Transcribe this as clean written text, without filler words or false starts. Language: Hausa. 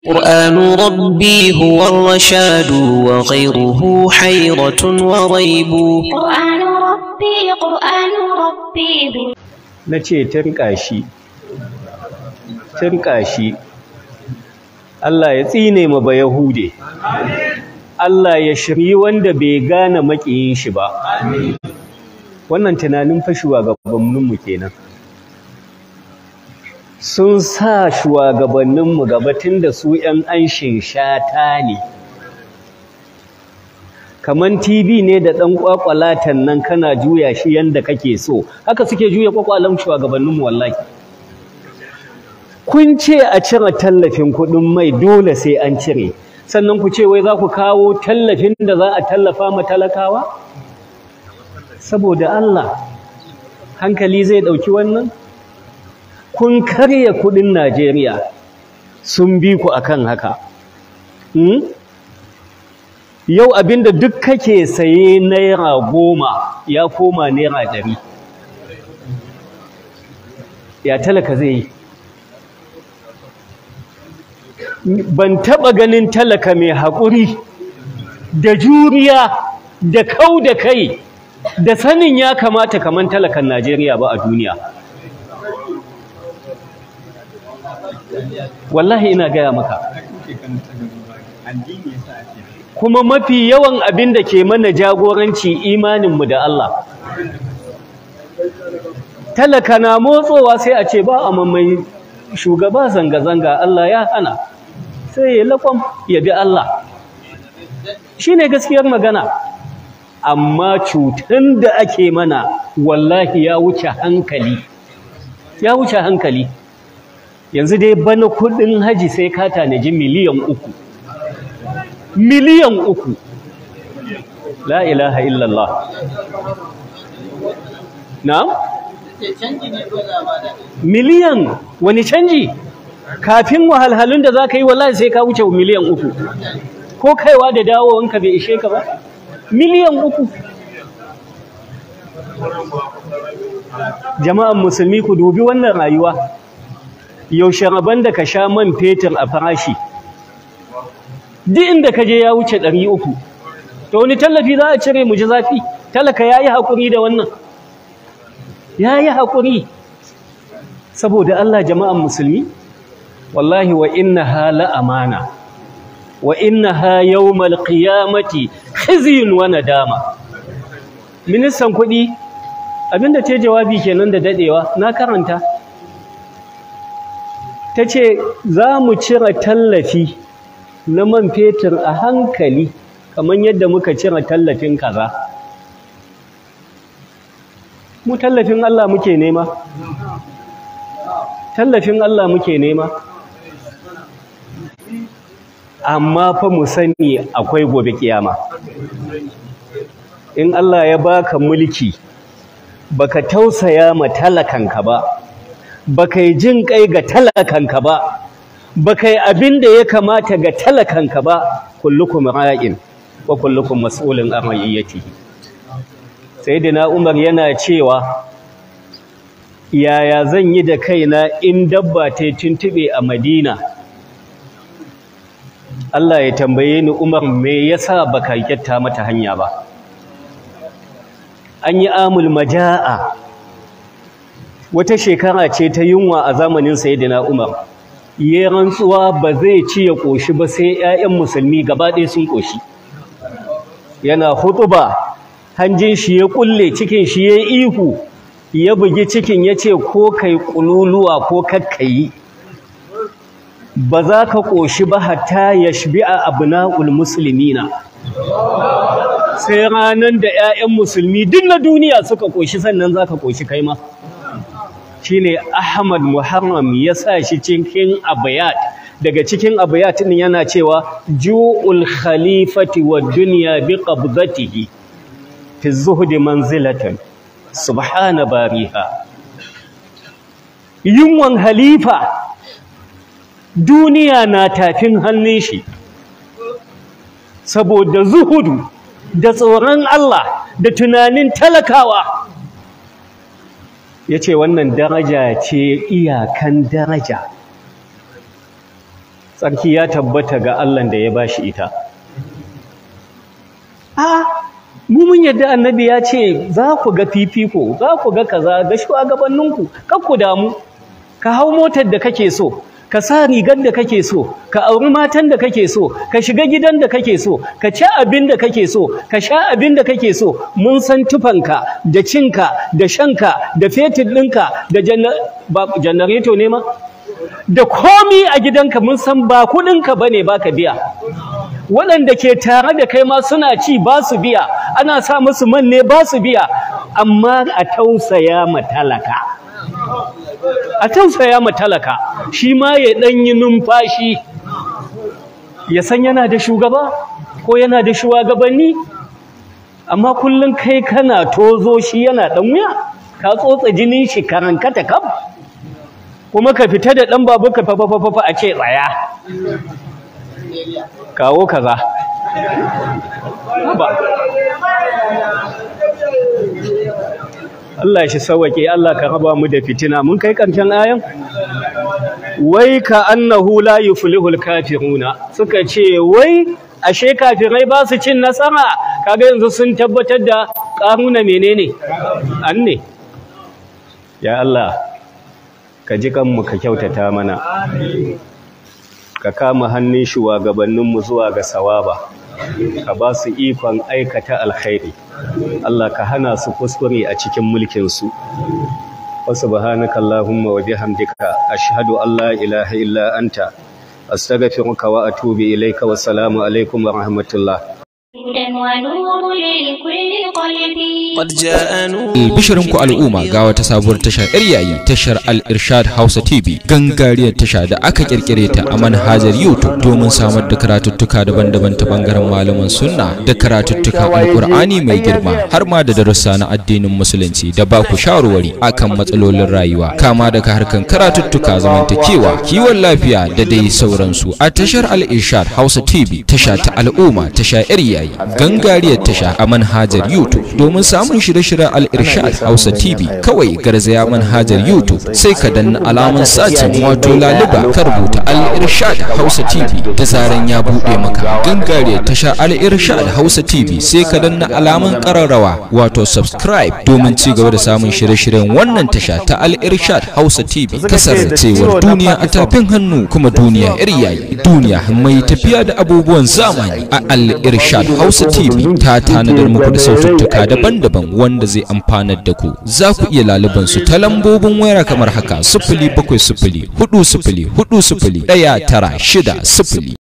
قرآن ربي هو الرشاد وغيره حيرة وريب. قرآن ربي قرآن ربي. Na ce turƙa shi, turƙa shi. Allah ya tsine ma ba Yahude. Allah ya shiryi wanda bai gane maƙiyin shi ba. Wannan tunanin fa shugabanninmu kenan. Sun sa shugabanninmu gaba tunda su ‘yan anshin shata ne. Kaman TV ne da ɗan ƙwaƙwalatan nan kana juya shi yanda kake so. Haka suke juya ƙwaƙwalan shugabanninmu wallahi. Kun ce a cire tallafin kuɗin mai, dole sai an cire. Sannan ku ce wai za ku kawo tallafin da za a tallafa ma talakawa? Saboda Allah, hankali zai ɗauki wannan? Kun karya kuɗin Najeriya, sun bi ku akan haka. Yau abinda duk kake saye ₦10 ya koma ₦100. Ya talaka zai yi? Ban taɓa ganin talaka mai haƙuri da juriya da kau da kai da sanin ya kamata kamar talakan Najeriya ba a duniya. Wallahi ina gaya maka. Kuma mafi yawan abin da ke mana jagoranci imaninmu da Allah. Talaka na motsowa sai a ce ba a mammai shugaba zanga-zanga, Allah ya hana. Sai ya laƙwam ya bi Allah. Shi ne gaskiyar magana. Amma cutan da ake mana wallahi ya wuce hankali. Ya wuce hankali. Yanzu dai bana kuɗin haji sai ka tanaji 3 miliyan. 3 miliyan. La ilaha illallah. Na? Miliyan wani canji? Kafin wahalhalun da za ka yi wallahi sai ka wuce 3 miliyan. Ko kaiwa da dawowanka bai ishe ka ba? 3 miliyan. Jama'an musulmi, ku dubi wannan rayuwa. Yaushe rabon da ka sha man fetur a farashi? Duk inda ka je ya wuce 300. To wani tallafi za a cire mu ji zafi? Talaka ya yi haƙuri da wannan. Ya yi haƙuri. Saboda Allah, jama'an musulmi, wallahi wa innaha la amana. Wa innaha yawmal qiyamati khizyun wa nadama. Ministan kuɗi abinda ta jawabi kenan da dadewa na karanta. Ta ce za mu cire tallafi na man fetur a hankali kamar yadda muka cire tallafin kaza. Mu tallafin Allah muke nema. Tallafin Allah muke nema. Amma fa mu sani akwai gobe kiyama. In Allah ya baka mulki, baka tausaya ma talakanka ba, baka yi jin kai ga talakanka ba, baka yi abin da ya kamata ga talakanka ba, kullukum ra'in wa kullukum mas'ulun an ra'iyatihi. Sayyidina Umar yana cewa, yaya zan yi da kaina in dabba ta tuntube a Madina? Allah ya tambaye ni, Umar, me yasa baka kyatta mata hanya ba? An yi amul maja'a, wata shekara ce ta yunwa a zamanin Sayyidina Umar. Ya rantsuwa ba zai ci ya koshi ba sai 'ya'yan musulmi gaba ɗaya sun koshi. Yana hutuba, hanjin shi ya kulle, cikin shi ya ihu, ya bugi cikin ya ce, ko kai kululuwa ko kakkayi, ba za ka koshi ba hatta yashbi'a abna'ul muslimina. Sai ranar da 'ya'yan musulmi duk na duniya suka koshi sannan za ka koshi kai ma. Shine Ahmad Muharram ya sa shi cikin abayat. Daga cikin abayat din yana cewa, ju'ul khalifati wa dunya bi qabdatihi fi zuhdi manzilatan subhana bariha. Yunwan halifa, duniya na tafin hannun shi, saboda zuhudu da tsoron Allah da tunanin talakawa. Ya ce wannan daraja ce, iyakan daraja. Tsarki ya tabbata ga Allah da ya bashi ita. A mu mun yadda annabi ya ce za ku ga fifiko, za ku ga kaza ga shugabanninku, kar ku damu. Ka hau motar da kake so, ka sa rigar da kake so, ka auri matan da kake so, ka shiga gidan da kake so, ka ci abin da kake so, ka sha abin da kake so. Mun san tufanka da cinka da shanka da fetur ɗinka da janareto ne ma da komi a gidanka, mun san ba kuɗinka bane baka biya. Waɗanda ke tare da kai ma suna ci ba su biya, ana sa musu man ne ba su biya. Amma a tausaya ma talaka, a tausaya ma talaka, shi ma ya ɗan yi numfashi, ya san yana da shugaba ko yana da shugabanni. Amma kullum kai kana tozo, shi yana ɗan wuya, ka tsotsa jinin shi karankata kam, kuma ka fita da ɗan babu ka fafafafafa a ce tsaya kawo kaza. Ba Allah shi sawake, Allah ka raba mu da fitina. Mun kai ƙarshen ayan. Wai ka annahu la yuflihul kafiruna, suka ce wai ashe kafirai ba su cin nasara. Kaga yanzu sun tabbatar da Karuna menene anne. Ya Allah ka ji kanmu, ka kyautata mana, ka kama hannun shugabanninmu zuwa ga sawaba, ka ba su ikon aikata alkhairi. Allah ka hana su kuskure a cikin mulkinsu. Wa subhanaka allahumma wa bihamdika, ashhadu an la ilaha illa anta, astaghfiruka wa atubu ilayka. Wa salamu alaikum wa rahmatullah. قد جاء نور. Albishirinku al'umma, ga wata sabuwar tashar yar yayi, tashar Al-Irshad Hausa TV, gangariyar tasha da aka kirkire ta a manhajar YouTube domin samar da karatuttuka daban-daban ta bangaren malaman sunna da karatuttukan Alkur'ani mai girma, har ma da darussa na addinin musulunci, da ba ku shawarwari akan matsalolin rayuwa, kama daga harkan karatuttuka, zamantakewa, kiwon lafiya da dai sauransu. A tashar Al-Irshad Hausa TV, tasha ta al'umma, tasha yar yayi, gangariyar tasha a manhajar YouTube. Domin samun shirye-shiryen Al-Irshad Hausa TV, kawai garzaya manhajar YouTube, sai ka danna alaman sacin, wato laluba, ka rubuta Al-Irshad Hausa TV. Da zaran ya buɗe maka gangariyar tasha Al-Irshad Hausa TV, sai ka danna alaman ƙararrawa, wato subscribe, domin ci gaba da samun shirye-shiryen wannan tasha ta Al-Irshad Hausa TV. Kasancewar duniya a tafin hannu, kuma duniya yar yayi, duniya mai tafiya da abubuwan zamani, a Al-Irshad Hausa TV ta tanadar muku da saututtuka daban-daban wanda zai amfanar da ku. Za ku iya laluban su ta lambobin wayar kamar haka: 070 40 40 1960.